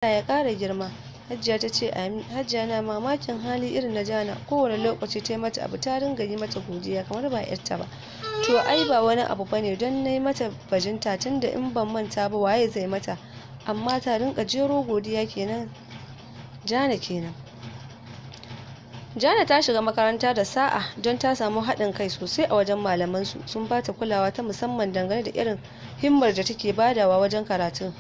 Ya ƙara girma. Hajiya ta ce amin. Hajiya na mamakin hali irin na Jana. Kowane lokaci ta yi mata abu ta ringa yi mata godiya kamar ba 'yarta ba. To ai ba wani abu bane don na yi mata bajinta, tunda in ban manta ba waye zai mata? Amma ta rinka jero godiya kenan. Jana kenan. Jana ta shiga makaranta da sa'a don ta samu haɗin kai sosai a wajen malamansu. Sun ba ta kulawa ta musamman dangane da irin himmar da take badawa wajen karatu.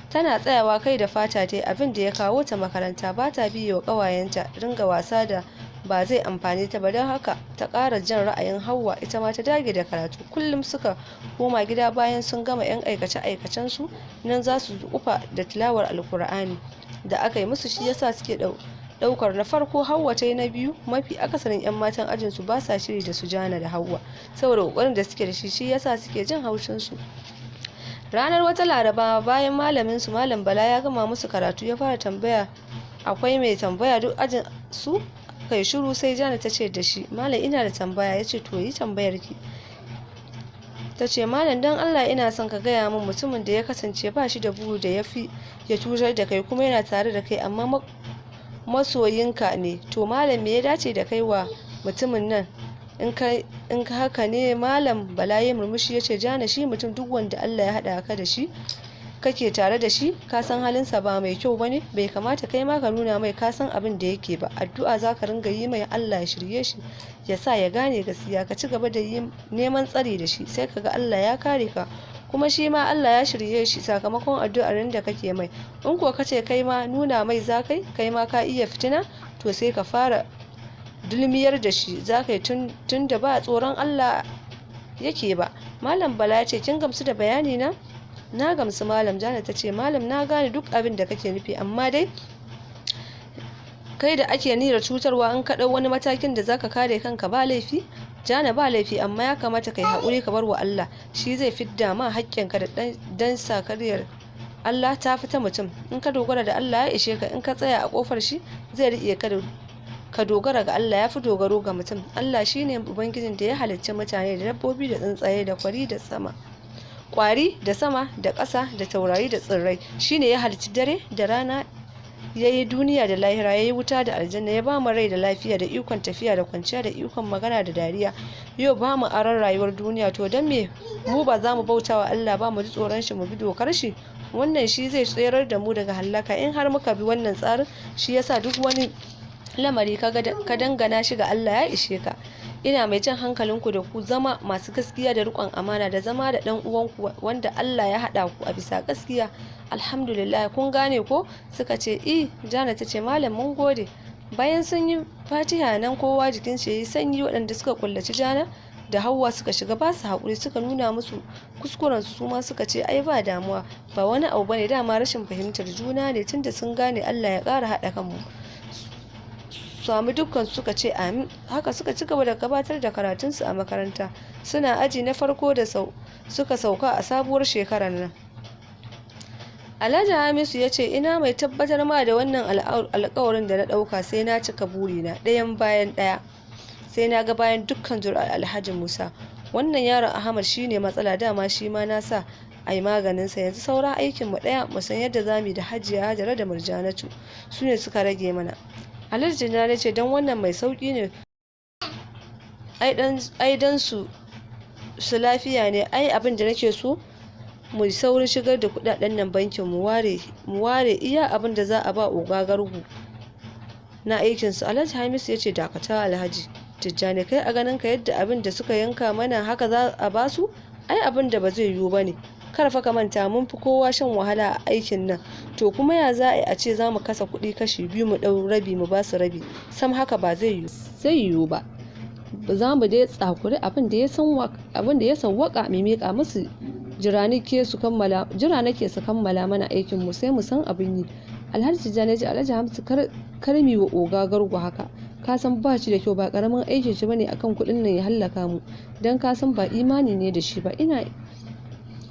Tana tsayawa kai da fata ta yi abin da ya kawo ta makaranta, ba ta biye wa ƙawayenta ringa wasa da ba zai amfane ta ba. Don haka ta ƙara jan ra'ayin Hauwa, ita ma ta dage da karatu. Kullum suka koma gida bayan sun gama 'yan aikace-aikacen su nan za su duƙufa da tilawar Alkur'ani da aka yi musu, shi yasa suke ɗaukar na farko. Hauwa ta yi na biyu. Mafi akasarin 'yan matan ajin su ba sa shiri da su Jana da Hauwa saboda ƙoƙarin da suke da shi, shi yasa suke jin haushin su. Ranar wata Laraba, bayan malamin su Malam Bala ya gama musu karatu, ya fara tambaya akwai mai tambaya. Duk ajin su kai shiru, sai Jana ta ce da shi, "Malam, ina da tambaya." Ya ce, "To, yi tambayar ki." Ta ce, "Malam, don Allah ina son ka gaya min mutumin da ya kasance ba shi da buri da ya fi ya cutar da kai, kuma yana tare da kai, amma masoyinka ne. To malam, me ya dace da kai wa mutumin nan in ka haka ne?" Malam Bala ya murmushi ya ce, "Jana, shi mutum duk wanda Allah ya haɗa ka da shi, kake tare da shi, ka san halinsa ba mai kyau bane, bai kamata kai ma ka nuna mai ka san abin da yake ba. Addu'a za ka ringa yi mai, Allah ya shirye shi, ya sa ya gane gaskiya. Ka ci gaba da yi neman tsari da shi, sai ka ga Allah ya kare ka, kuma shi ma Allah ya shirye shi sakamakon addu'ar da kake mai. In kuwa kace kai ma nuna mai za kai, kai ma ka iya fitina, to sai ka fara dulmiyar da shi za ka yi, tun da ba tsoron Allah yake ba." Malam Bala ya ce, "Kin gamsu da bayani na?" "Na gamsu, malam." Jana ta ce, "Malam, na gane duk abin da kake nufi, amma dai kai da ake niyyar cutarwa, in ka ɗau wani matakin da zaka kare kanka ba laifi?" "Jana, ba laifi, amma ya kamata kai haƙuri ka bar wa Allah. Shi zai fidda ma haƙƙinka, da dan sakariyar Allah ta fi ta mutum. In ka dogara da Allah, ya ishe ka. In ka tsaya a kofar shi, zai riƙe ka. Ka dogara ga Allah ya fi dogaro ga mutum. Allah shine ubangijin da ya halicci mutane da dabbobi da tsuntsaye da kwari da sama, kwari da sama da ƙasa da taurari da tsirrai. Shine ya halicci dare da rana, ya yi duniya da lahira, ya yi wuta da aljanna, ya ba mu rai da lafiya da ikon tafiya da kwanciya da ikon magana da dariya, yau ba mu aron rayuwar duniya. To don me mu ba za mu bauta wa Allah ba, mu ji tsoron shi, mu bi dokar shi? Wannan shi zai tserar da mu daga hallaka in har muka bi wannan tsarin. Shi yasa duk wani lamari ka dangana shi ga Allah, ya ishe ka. Ina mai jan hankalinku da ku zama masu gaskiya da riƙon amana da zama da ɗan uwanku wanda Allah ya haɗa ku a bisa gaskiya. Alhamdulillah, kun gane ko?" Suka ce i. Jana ta ce, "Malam, mun gode." Bayan sun yi fatiha nan kowa jikin shi yayi sanyi. Waɗanda suka kullaci Jana da Hauwa suka shiga ba su haƙuri, suka nuna musu kuskuren su, ma suka ce ai ba damuwa, ba wani abu bane, dama rashin fahimtar juna ne, tunda sun gane, Allah ya ƙara haɗa kanmu. Sami dukkan suka ce amin. Haka suka ci gaba da gabatar da karatunsu a makaranta. Suna aji na farko da suka sauka a sabuwar shekarar nan. Alhaji Hamisu ya ce, "Ina mai tabbatar ma da wannan alkawarin da na ɗauka, sai na cika burina ɗayan bayan ɗaya, sai na ga bayan dukkan zuri'ar Alhaji Musa. Wannan yaron Ahmad shine matsala, dama shi ma na sa a yi maganinsa. Yanzu saura aikin mu ɗaya, mu san yadda za mu yi da Hajiya Hajara da Murjanatu, su ne suka rage mana." Alhaji Tijjani ce, "Don wannan mai sauƙi ne ai, dan su su lafiya ne. Ai abin da nake so, mu saurin shigar da kudaden nan bankin, mu ware iya abin da za a ba oga Gargu na aikin su." Alhaji Hamisu ya ce, "Dakata, Alhaji Tijjani. Kai a ganin ka, yadda abin da suka yanka mana haka za a ba su? Ai abin da ba zai yiwu ba ne. Kar fa ka manta mun fi kowa shan wahala a aikin nan. To kuma ya za a yi a ce za mu kasa kuɗi kashi biyu, mu ɗau rabi mu ba su rabi? Sam, haka ba zai yiwu ba. Za mu dai tsakuri abin da ya sawwaka mu miƙa musu. Jira nake su kammala mana aikin mu, sai mu san abin yi." Alhaji Tijjani ya ce, "Alhaji Hamisu, kar mi wa oga Gargu haka. Ka san ba shi da kyau, ba karamin aikin shi bane akan kuɗin nan ya hallaka mu, dan ka san ba imani ne da shi ba. Ina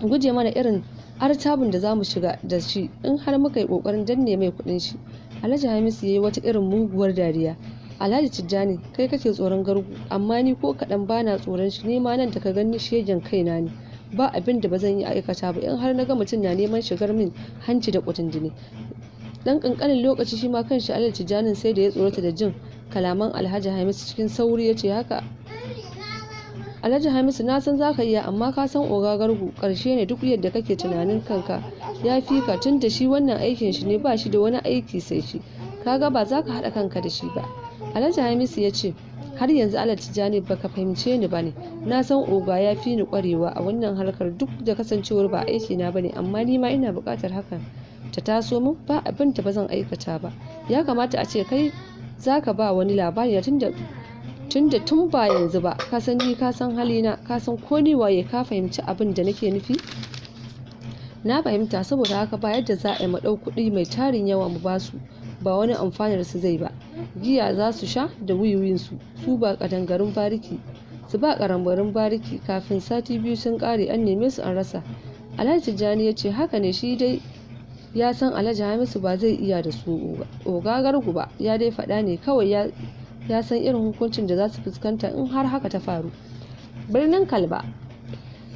guje mana irin artabun da zamu shiga da shi in har muka yi kokarin danne mai kuɗin shi." Alhaji Hamisu yayi wata irin muguwar dariya. "Alhaji Tijjani, kai kake tsoron Gargu, amma ni ko kaɗan bana tsoron shi. Ni ma nan da ka gani, shegen kaina ne, ba abin da ba zan yi aikata ba in har na ga mutum na neman shigar min hanci da kudindini. Dan kankanin lokaci shi ma kanshi Alhaji Tijjanin sai da ya tsorata da jin kalaman Alhaji Hamisu. Cikin sauri ya ce, haka Alhaji Hamisu, na san zaka iya, amma ka san Oga Gargu karshe ne. Duk yadda kake tunanin kanka, ya fi ka, tun da shi wannan aikin shi ne, ba shi da wani aiki sai shi. Kaga ba za ka haɗa kanka da shi ba. Alhaji Hamisu ya ce, har yanzu Alhaji Tijjani baka fahimce ni bane. Na san Oga ya fi ni kwarewa a wannan harkar, duk da kasancewar ba aiki na bane, amma ni ma ina buƙatar hakan ta taso min, ba abin da ba zan aikata ba. Ya kamata a ce kai zaka ba wani labari, tunda tun ba yanzu ba ka san ni, ka san halina, ka san ko ni waye. Ka fahimci abin da nake nufi? Na fahimta. Saboda haka ba yadda za a yi mu ɗau kuɗi mai tarin yawa mu basu, ba wani amfanar su zai ba. Giya za su sha da wiwin su, su ba kadangarin bariki, su ba karambarin bariki. Kafin sati 2 sun kare, an neme su an rasa. Alhaji Tijjani ya ce haka ne, shi dai ya san Alhaji Hamisu ba zai iya da su Oga Gargu ba, ya dai faɗa ne kawai. Ya san irin hukuncin da za su fuskanta in har haka ta faru. Birnin Kalba.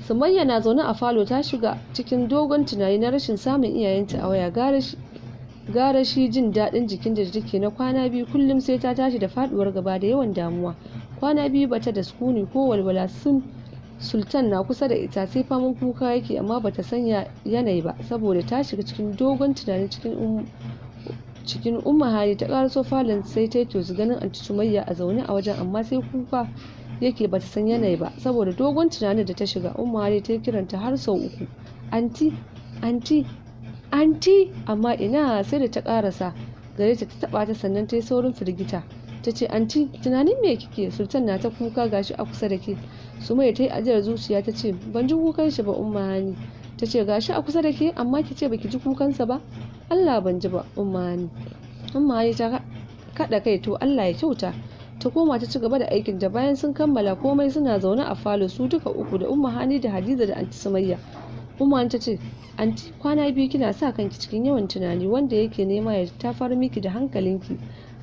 Sumayya na zaune a falo, ta shiga cikin dogon tunani na rashin samun iyayenta a waya. Gara shi jin daɗin jikin da take na kwana 2, kullum sai ta tashi da faduwar gaba da yawan damuwa. Kwana 2 bata da sukuni ko walwala. Sun Sultan na kusa da ita sai faman kuka yake, amma bata sanya yanayi ba saboda ta shiga cikin dogon tunani. Cikin Umma Hali ta karaso falon, sai ta yi ganin Anti Sumayya a zaune a wajen, amma sai kuka yake, bata san yanayi ba saboda dogon tunanin da ta shiga. Umma Hali ta kiranta har sau 3, "Anti, anti, anti," amma ina, sai da ta karasa gare ta, ta taba ta, sannan ta yi saurin firgita. Ta ce, "Anti, tunanin me kike? Sultan na ta kuka, gashi a kusa da ke." Sumayya ta yi ajiyar zuciya ta ce, "Ban ji kukan shi ba." Umma Hani ta ce, "Gashi a kusa da ke amma ki ce baki ji kukansa ba?" "Allah ban ji ba, Umma Hani." Umma Hani ta kada kai, "To Allah ya kyauta." Ta koma ta ci gaba da aikin ta. Bayan sun kammala komai, suna zaune a falo su duka uku, da Umma Hani da Hadiza da Anti Sumayya. Umma Hani ta ce, "Anti, kwana 2 kina sa kanki cikin yawan tunani wanda yake nema ya tafar miki da hankalinki.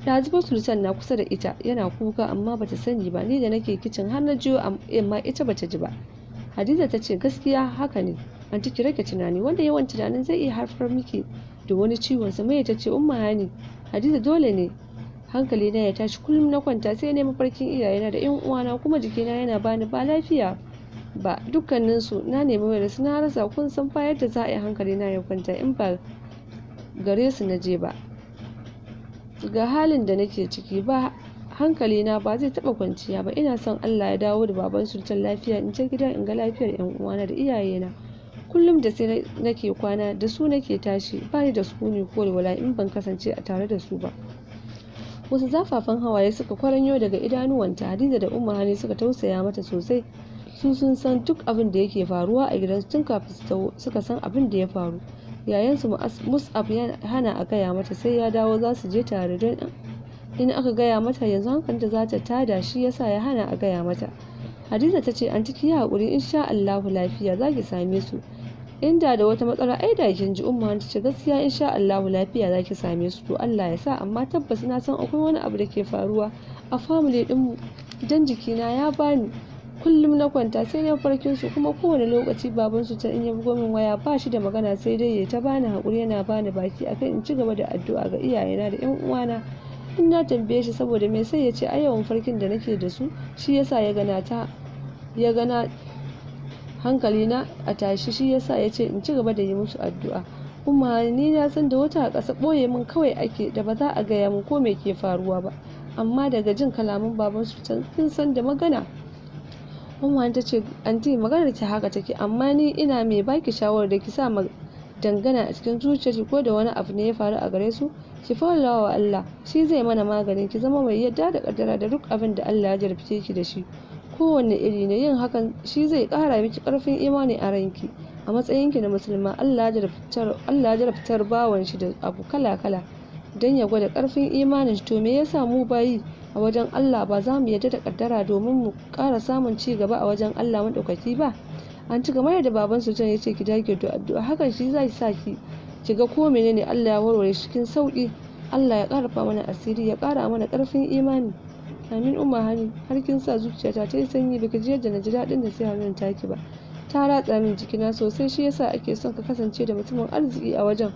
Ɗazu Sultan na kusa da ita yana kuka, amma bata sani ba. Ni da nake kicin har na jiyo, amma ita bata ji ba." Hadiza ta ce, "Gaskiya haka ne anti, ki rage tunani, wanda yawan tunanin zai iya haifar miki da wani ciwon." Sumayya ta ce, "Umma Hani, Hadiza, dole ne hankali na ya tashi. Kullum na kwanta sai ne mafarkin iyayena da yan uwana, kuma jikina yana bani ba lafiya ba. Dukkanin su na nemi wayar su na rasa. Kun san fa yadda za a yi hankali na ya kwanta in ba gare su na je ba. Ga halin da nake ciki ba, hankali na ba zai taba kwanciya ba. Ina son Allah ya dawo da baban Sultan lafiya, in je gida in ga lafiyar yan uwana da iyayena. Kullum da sai nake kwana, da su nake tashi, bani da sukuni ko walwala in ban kasance a tare da su ba." Wasu zafafan hawaye suka kwaranyo daga idanuwanta. Hadiza da Umma Hani suka tausaya mata sosai. Su sun san duk abin da yake faruwa a gidansu tun kafin su taho suka san abin da ya faru. Yayansu Mus'ab ya hana a gaya mata, sai ya dawo za su je tare, don in aka gaya mata yanzu hankalinta za ta tada, shi yasa ya hana a gaya mata. Hadiza ta ce, "Anti, ki yi haƙuri, insha Allahu lafiya za ki same su. Inda da wata matsala ai da kin ji." Umma ta ce, "Gaskiya insha Allahu lafiya za ki same su." "To Allah ya sa, amma tabbas na san akwai wani abu da ke faruwa a family ɗinmu, dan jikina ya bani. Kullum na kwanta sai na farkin su, kuma kowane lokaci baban su ta in ya bugo min waya ba shi da magana sai dai ya ta bani haƙuri, yana bani baki akan in ci gaba da addu'a ga iyayena da ƴan uwana. In na tambaye shi saboda me, sai ya ce ai yawan farkin da nake da su shi yasa ya gana ta ya gana hankalina a tashi, shi yasa ya ce in ci gaba da yi musu addu'a. Umma, ni na san da wata a ƙasa, ɓoye min kawai ake da ba za a gaya min ko me ke faruwa ba, amma daga jin kalaman baban su kin san da magana." Umma ta ce, "Anti, maganar ki haka take, amma ni ina mai baki shawarar da ki sa dangana a cikin zuciyarki. Ko da wani abu ne ya faru a gare su, ki fara wa Allah, shi zai mana maganin. Ki zama mai yadda da kaddara da duk abin da Allah ya jarabce ki da shi, kowanne iri ne. Yin hakan shi zai kara miki karfin imani a ranki a matsayinki na musulma. Allah ya jarabtar bawan shi da abu kala kala don ya gwada karfin imanin shi. To me yasa mu bayi a wajen Allah ba za mu yarda da kaddara domin mu ƙara samun ci gaba a wajen Allah maɗaukaki ba? An ci kamar yadda baban Sultan ya ce ki dage da addu'a, hakan shi zai sa ki ki ga ko menene Allah ya warware shi cikin sauki. Allah ya ƙarfafa mana asiri, ya ƙara mana ƙarfin imani. Amin." Umma Hani, har kin sa zuciyata ta yi sanyi. Baki ji yadda na ji daɗin da sai hannun taki ba, ta ratsa min jikina sosai. Shi yasa ake son ka kasance da mutumin arziki a wajen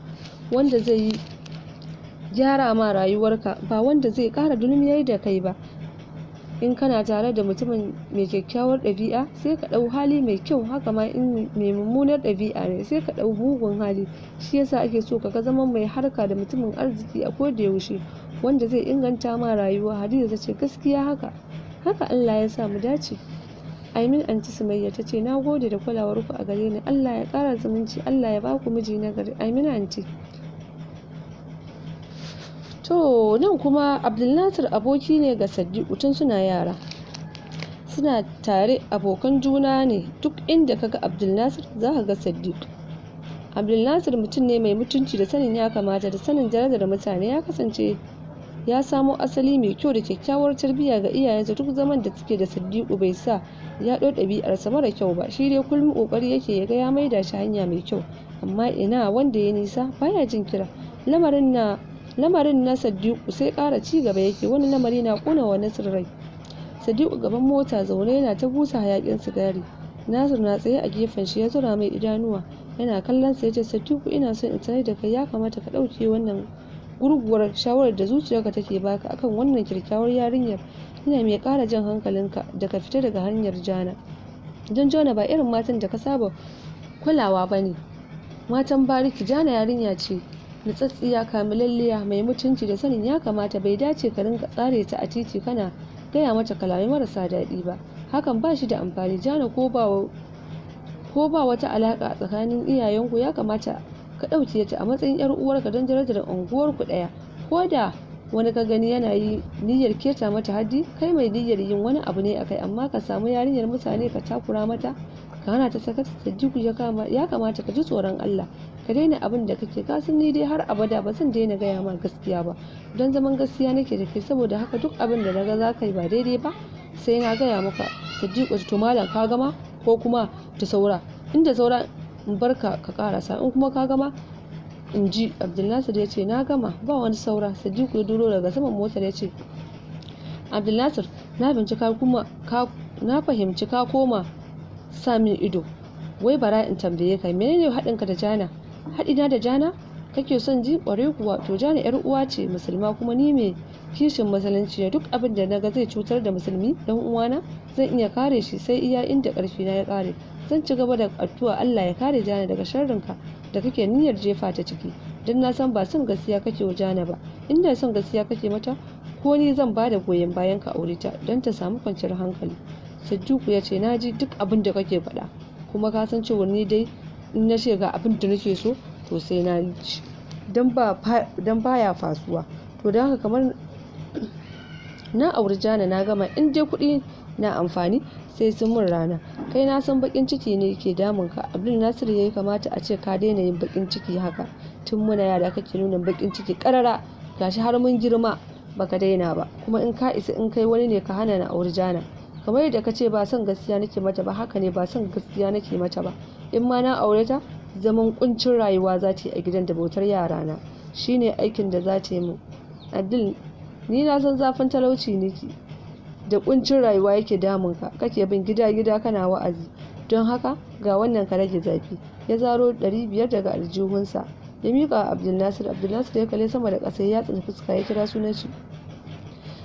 wanda zai yi gyara ma rayuwarka ba wanda zai ƙara dulmiyar da kai ba. In kana tare da mutumin mai kyakkyawar ɗabi'a sai ka ɗau hali mai kyau, haka ma in mai mummunar ɗabi'a ne sai ka ɗau mugun hali. Shi yasa ake so ka zama mai harka da mutumin arziki a koda yaushe wanda zai inganta ma rayuwa. Hadiza ta ce gaskiya haka haka, Allah ya sa mu dace. Amin. Anti Sumayya ta ce na gode da kulawar ku a gare ni, Allah ya ƙara zumunci, Allah ya baku miji na gari. Amin anti. To nan kuma Abdulnasir aboki ne ga Saddiqu tun suna yara. Suna tare, abokan juna ne. Duk inda kaga Abdulnasir za ka ga Saddiq. Abdulnasir mutum ne mai mutunci da sanin ya kamata da sanin darajar mutane. Ya kasance ya samo asali mai kyau da kyakkyawar tarbiyya ga iyayensa. Duk zaman da suke da Saddiqu bai sa ya ɗau ɗabi'arsa mara kyau ba. Shi dai kullum ƙoƙari yake ya ga ya maida shi hanya mai kyau, amma ina, wanda ya nisa baya jin kira. Lamarin na Saddiqu sai ƙara ci gaba yake. Wani lamari na ƙona wa Nasir rai. Saddiqu gaban mota zaune yana ta busa hayaƙin sigari. Nasir na tsaye a gefen shi, ya zura mai idanuwa yana kallon sa, yace Saddiqu, ina son in sanar da kai ya kamata ka ɗauke wannan gurguwar shawarar da zuciyarka take baka akan wannan kyakkyawar yarinyar. Ina mai ƙara jan hankalinka da ka fita daga hanyar Jana, don Jana ba irin matan da ka saba kulawa ba ne, matan bariki. Jana yarinya ce nutsatsiya, kamilalliya, mai mutunci da sanin ya kamata. Bai dace ka rinka tsare ta a titi kana gaya mata kalamai marasa daɗi ba, hakan ba shi da amfani. Jana ko ba wata alaƙa a tsakanin iyayenku, ya kamata ka ɗauke ta a matsayin yar uwarka don darajar unguwarku ɗaya. Ko da wani ka gani yana yi niyyar keta mata haddi, kai mai niyyar yin wani abu ne akai, amma ka samu yarinyar mutane ka takura mata, ka hana ta sakat. Saddiku, ya kamata ka ji tsoron Allah ka daina abin da kake. Ka san ni dai har abada ba zan daina gaya ma gaskiya ba, don zaman gaskiya nake da kai. Saboda haka duk abin da naga za ka yi ba daidai ba sai na gaya maka. Saddiku, to malam, ka gama ko kuma da saura? Inda saura in barka ka karasa, in kuma ka gama in ji. Abdulnasir ya ce na gama, ba wani saura. Sadiku ya duro daga saman motar ya ce Abdulnasir, na bincika kuma na fahimci ka koma sa min ido. Wai bara in tambaye ka, menene haɗinka da Jana? Haɗina da Jana kake son ji? Ƙware kuwa. To Jana yar uwa ce musulma, kuma ni mai kishin musulunci ne. Duk abin da naga zai cutar da musulmi dan uwana zan iya kare shi sai iya inda ƙarfi na ya kare. Zan ci gaba da addu'a Allah ya kare Jana daga sharrinka da kake niyyar jefa ta ciki, don na san ba son gaskiya kake wa Jana ba. Inda son gaskiya kake mata, ko ni zan ba da goyon bayan ka aure ta don ta samu kwanciyar hankali. Saddiku ya ce na ji duk abin da kake faɗa, kuma ka san cewa ni dai in na ce ga abin da nake so to sai na ci, don baya fasuwa. To don haka kamar na auri Jana na gama. In dai kuɗi na amfani sai sun mun rana. Kai na san bakin ciki ne ke damun ka, Abdul Nasir. Yayi kamata a ce ka daina yin bakin ciki haka. Tun muna yara kake nuna bakin ciki karara, gashi har mun girma baka daina ba. Kuma in ka isa, in kai wani ne, ka hana na auri Jana. Kamar yadda ka ce ba son gaskiya nake mata ba, haka ne, ba son gaskiya nake mata ba. In ma na aure ta, zaman kuncin rayuwa za ta yi a gidan da bautar yara na shine aikin da za ta yi mu. Abdul, ni na san zafin talauci ne da kuncin rayuwa yake damun ka kake bin gida gida kana wa'azi. Don haka ga wannan ka rage zafi. Ya zaro 500 daga aljihunsa ya miƙa wa Abdulnasir. Abdulnasir ya kalle sama da ƙasa, ya tsina fuska, ya kira sunan shi.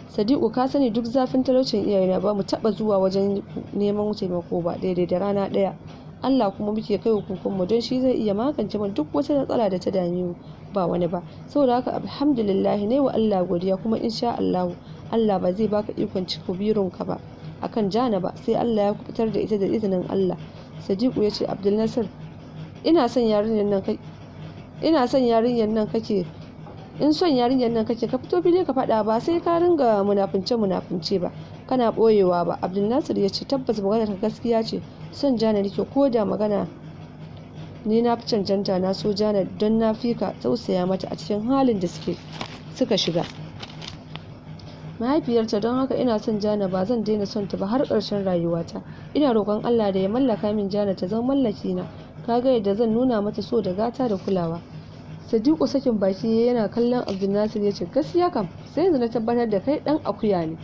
Sadiku, ka sani duk zafin talaucin iyayena ba mu taɓa zuwa wajen neman taimako ba daidai da rana ɗaya. Allah kuma muke kai kukan mu, don shi zai iya magance mana duk wata matsala da ta dame mu, ba wani ba. Saboda haka alhamdulillah, ne wa Allah godiya, kuma insha Allah Allah ba zai baka ikon cika ka ba akan Jana ba, sai Allah ya kubutar da ita da izinin Allah. Sadiku ya ce Abdul Nasir, ina son yarinyar nan kake, in son yarinyar nan kake, ka fito fili ka faɗa, ba sai ka ringa munafunce munafunce ba, kana ɓoyewa ba. Abdul Nasir ya ce tabbas maganar ka gaskiya ce, son Jana nake. Ko da magana ni na fi cancanta na so Jana, don na fi ka tausaya mata a cikin halin da suka shiga mahaifiyarta. Don haka ina son Jana, ba zan daina son ta ba har ƙarshen rayuwata. Ina roƙon Allah da ya mallaka min Jana ta zama mallaki na, kaga yadda zan nuna mata so da gata da kulawa. Sadiku sakin baki yana kallon Abdulnasir ya ce gaskiya kam sai yanzu na tabbatar da kai dan akuya ne.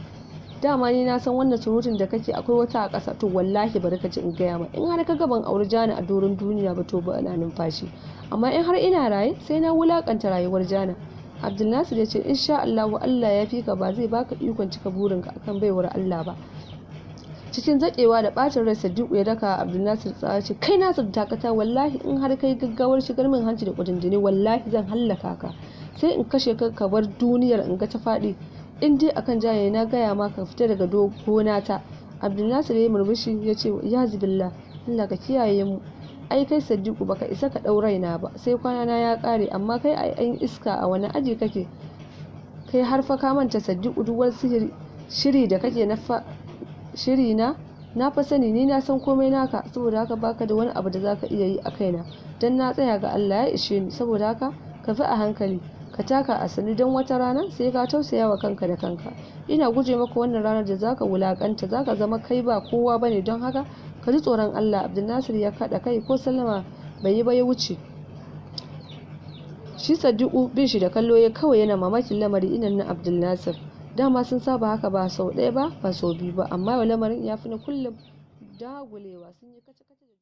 Dama ni na san wannan surutun da kake akwai wata a ƙasa. To wallahi bari ka ji in gaya ma, in har ka ban auri Jana a doron duniya ba, to ba ina numfashi, amma in har ina raye sai na wulakanta rayuwar Jana. Abdulnasir ya ce insha Allahu Allah ya fi ka, ba zai baka ikon cika burinka akan baiwar Allah ba. Cikin zakewa da bacin rai Sadiku ya daka Abdulnasir tsawa ce kai Nasir dakata, wallahi in har kai gaggawar shigar min hanci da kudindini wallahi zan hallaka ka, sai in kashe ka ka bar duniyar in ga ta faɗi. In dai akan jaye na gaya ma ka fita daga gona ta. Abdulnasir ya yi murmushi ya ce ya zibillah, Allah ka kiyaye mu. Ai kai Sadiku baka isa ka ɗau raina ba sai kwana na ya ƙare, amma kai ai an iska a wani aji kake kai har fa ka manta Sadiku duk wani sihiri shiri da kake na fa shiri na na fa sani, ni na san komai naka, saboda haka baka da wani abu da zaka iya yi a kaina, dan na tsaya ga Allah ya ishe ni. Saboda haka ka fi a hankali, ka taka a sani, don wata rana sai ka tausaya wa kanka da kanka. Ina guje maka wannan ranar da zaka wulakanta, zaka zama kai ba kowa bane, don haka ka ji tsoron Allah. Abdulnasir ya kada kai ko sallama bai yi ba ya wuce. Shi Sadiku bin shi da kallo ya kawai yana mamakin lamari inan na Abdulnasir. Dama sun saba haka ba sau ɗaya ba ba sau biyu ba, amma yau lamarin ya fi na kullum dagulewa. Sun yi kace-kace da